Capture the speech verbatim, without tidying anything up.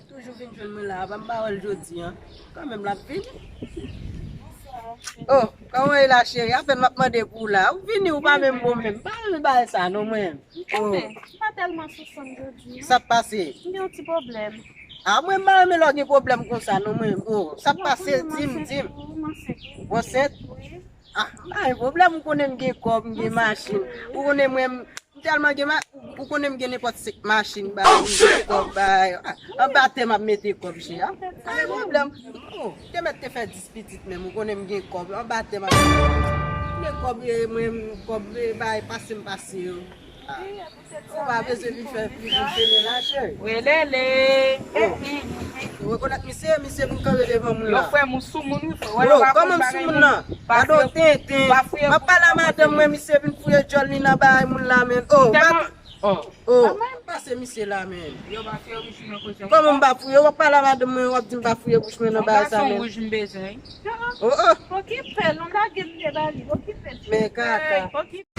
Toujou vin jwenn mwen la, pa m pa wè l jodi a. Kanmenm l ap vini. Oh, kòman w ye la, cheri? Apèn m ap mande pou w la. Ou vini, ou pa menm bon menm. Pa renmen bagay sa non, mwen. M konprann. M pa tèlman sou fòm jodi a. Sa k pase? M gen yon ti pwoblèm. A, mwen m pa renmen lè w gen pwoblèm konsa non, mwen. Oh, sa k pase? Di m, di m. Ou ansent? Wi. Ah, m pa gen pwoblèm, ou konnen m gen kòb, m gen machin. Ou konnen mwen, m tèlman gen ma-, ou konnen m gen nenpòt se machin, bay, m gen kòb, bay. Ah, anba tè m ap mete kòb, cheri. Ah, pa gen pwoblèm. Oh, te mèt te fè dis pitit menm, ou konnen m gen kòb, anba tè m ap mete kòb. M gen kòb, eh, mwen, m kòb, eh, bay, pase m pase yo. Ah. Ou pa bezwen vin fè pli vin fene la, cheri. Welele. Oh. Ou rekonèt misye, misye vin kanpe devan moun la. Yo, frè m, ou soumoun, wi, frè. Bro, kòman m soumoun nan? Gade w tenten. M ap pale a madanm mwen, misye vin fouye djòl li nan bagay moun la, men. Oh, pa. Oh. Pase misye la, men. Yo, pa fè wouj nan kote. Kòman m pa fouye? W ap pale a madanm mwen, w ap di m pa fouye bouch mwen nan bagay sa, men. Yon gason wouj m bezwen. Oh, oh. Okipe l, yon lage m te ba li. Okipe l. Men kaka. Okipe.